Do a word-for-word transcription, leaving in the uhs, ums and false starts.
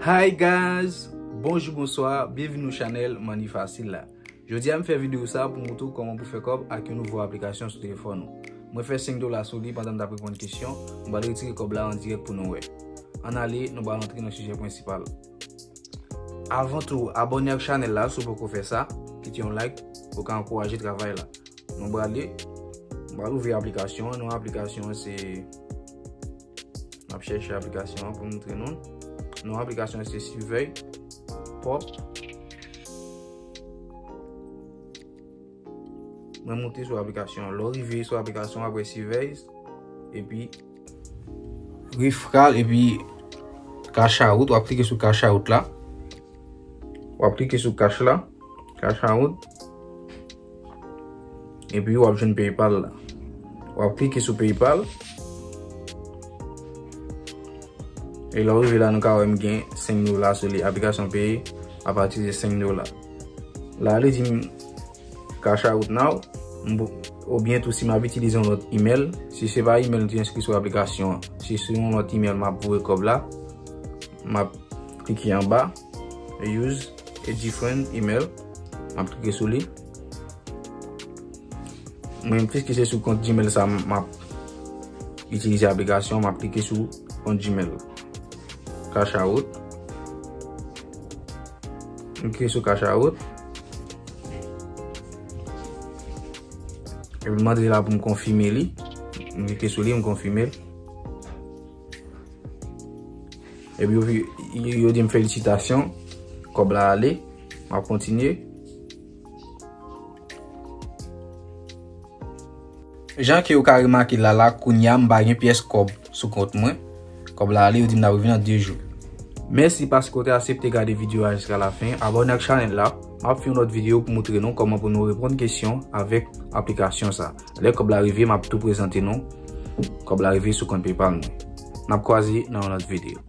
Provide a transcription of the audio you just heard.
Hi guys! Bonjou, bonswa, byenvini nan chanèl Money Facile la. Jodi a m fè videyo sa pou montre w kòman pou fè kòb ak yon nouvo aplikasyon sou telefòn ou. Mwen fè senk dola sou li pandan m t ap reponn kesyon, m pral retire kòb la an dirèk pou nou wè. Ann ale, nou pral antre nan sijè prensipal. Avan tou, abòne ak chanèl la si w poko fè sa, kite yon like pou w ka ankouraje travay la. Nou prale, m pral ouvri aplikasyon an. Non aplikasyon an se, m ap chèche aplikasyon an pou m montre nou. Non aplikasyon an se Sivèy Pòp. Mwen monte sou aplikasyon an. Lè w rive sou aplikasyon an, w ap wè Sivèy, epi Refral, epi Cash Out. W ap klike sou Cash Out la. W ap klike sou Cash la, Cash Out. Epi w ap jwenn PayPal la. W ap klike sou PayPal. E lè w rive la, nou ka wè m gen senk dola sou li. Aplikasyon peye apati de senk dola. La, li di m Cash Out Now, m pou, oubyen tou si m ap itilize yon lòt email. Si se pa email m te enskri sou aplikasyon an, si se yon lòt email m ap voye kòb la, m ap klike anba, Use a different email. M ap klike sou li. Mwen, piske se sou kont Gmail sa m ap itilize aplikasyon, m ap klike sou kont Gmail. Cash Out. M klike sou Cash Out. Epi l mande la pou m konfime li. M klike sou li, m konfime l. Epi yo, yo, yo di m felisitasyon. Kòb la ale. M ap kontinye. Jan ke yo ka remake la, la, kounye a, m pa gen pyès kòb sou kont mwen. Kòb la ale, yo di m l ap rive nan de jou. Mèsi paske w te aksepte gade videyo a jiska lafen. Abòne ak chanèl la. M ap fè yon lòt videyo pou montre nou kòman pou nou reponn kesyon avèk aplikasyon sa. Lè kòb la rive, m ap tou prezante nou kòb la rive sou kont PayPal mwen. N ap kwaze nan yon lòt videyo.